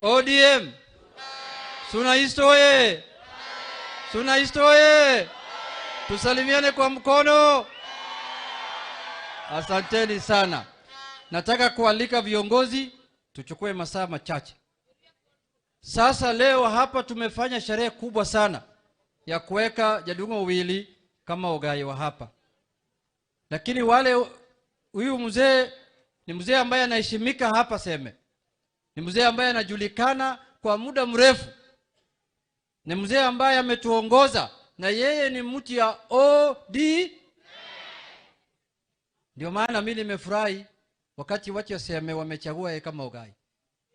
ODM. Suna East oye! Suna East oye! Tusalimiane kwa mkono. Asanteni sana. Nataka kualika viongozi tuchukue masaa machache. Sasa leo hapa tumefanya sherehe kubwa sana ya kuweka Jadungo Owili kama ogai wa hapa. Lakini wale, huyu mzee ni mzee ambaye anaheshimika hapa Seme. Ni mzee ambaye anajulikana kwa muda mrefu. Ni mzee ambaye ametuongoza na yeye ni mtu ya OD. Ndio maana mimi nimefurahi wakati watu wa Seme wamechagua yeye kama ogai.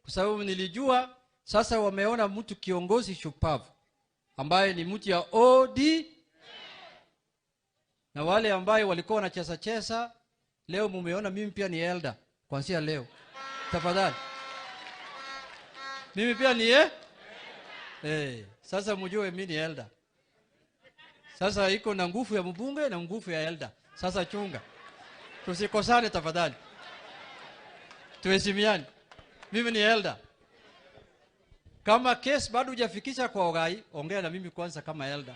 Kwa sababu nilijua sasa wameona mtu kiongozi shupavu ambaye ni mtu ya OD. Na wale ambaye walikuwa wanacheza cheza, leo mumeona mimi pia ni elder kuanzia leo. Tafadhali. Mimi pia ni sasa mjue mimi ni elder. Sasa iko na nguvu ya mbunge na nguvu ya elder. Sasa chunga. Tusikosane tafadhali. Tuheshimiane. Mimi ni elder. Kama case bado hujafikisha kwa ogai, ongea na mimi kwanza kama elder.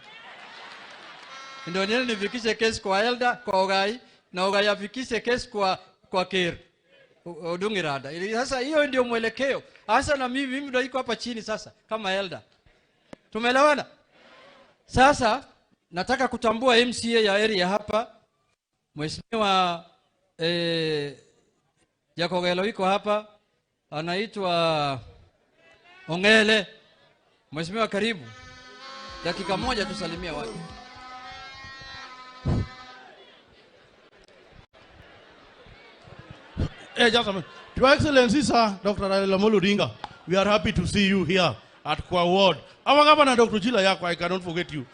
Ndio niende nifikishe case kwa elder, kwa ogai, na ogai afikishe case kwa Ker Odungi Rada. Sasa hiyo ndio mwelekeo. Hasa na mimi ndio iko hapa chini sasa kama elder. Tumeelewana? Sasa nataka kutambua MCA ya area hapa. Mheshimiwa Jakogelo iko hapa, anaitwa Ongele. Mheshimiwa, karibu. Dakika moja tusalimia watu. Hey, just a minute. Your Excellency, sir, Dr. Raila Amolo Odinga, we are happy to see you here at Kwa Ward. Our governor, Dr. Chila Yako, I cannot forget you.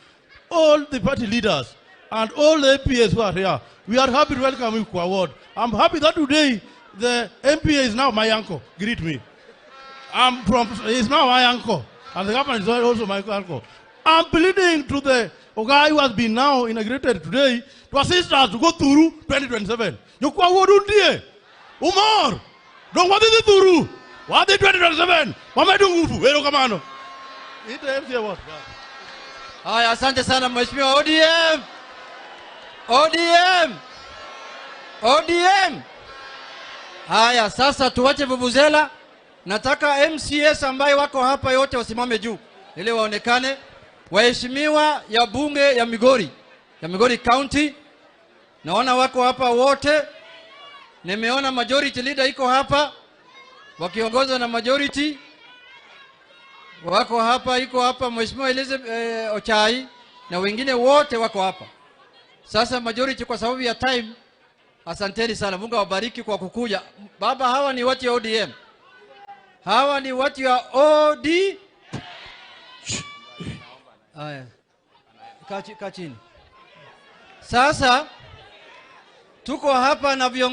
All the party leaders and all the MPs who are here, we are happy to welcome you to Kwa Ward. I'm happy that today the MPA is now my uncle. Greet me. He's now my uncle. And the governor is also my uncle. I'm pleading to the guy who has been now inaugurated today to assist us to go through 2027. Kwa Ward undie. Umar, don't want it through. What the 2027? Mama dungufu, wero kamano. Ite MCA what? Haya, asante sana Mheshimiwa ODM. ODM. ODM. Haya, sasa tuache vuvuzela. Nataka MCS ambaye wako hapa yote wasimame juu ili waonekane. Waheshimiwa ya bunge ya Migori, ya Migori County, naona wako hapa wote. Nimeona majority leader iko hapa wakiongozwa na majority wako hapa, iko hapa Mheshimiwa Elizabeth Ochai na wengine wote wako hapa. Sasa majority kwa sababu ya time, asanteni sana. Mungu awabariki kwa kukuja. Baba, hawa ni watu ya ODM. Hawa ni watu ya OD. Haya. Kaa chini. Sasa tuko hapa na viongozi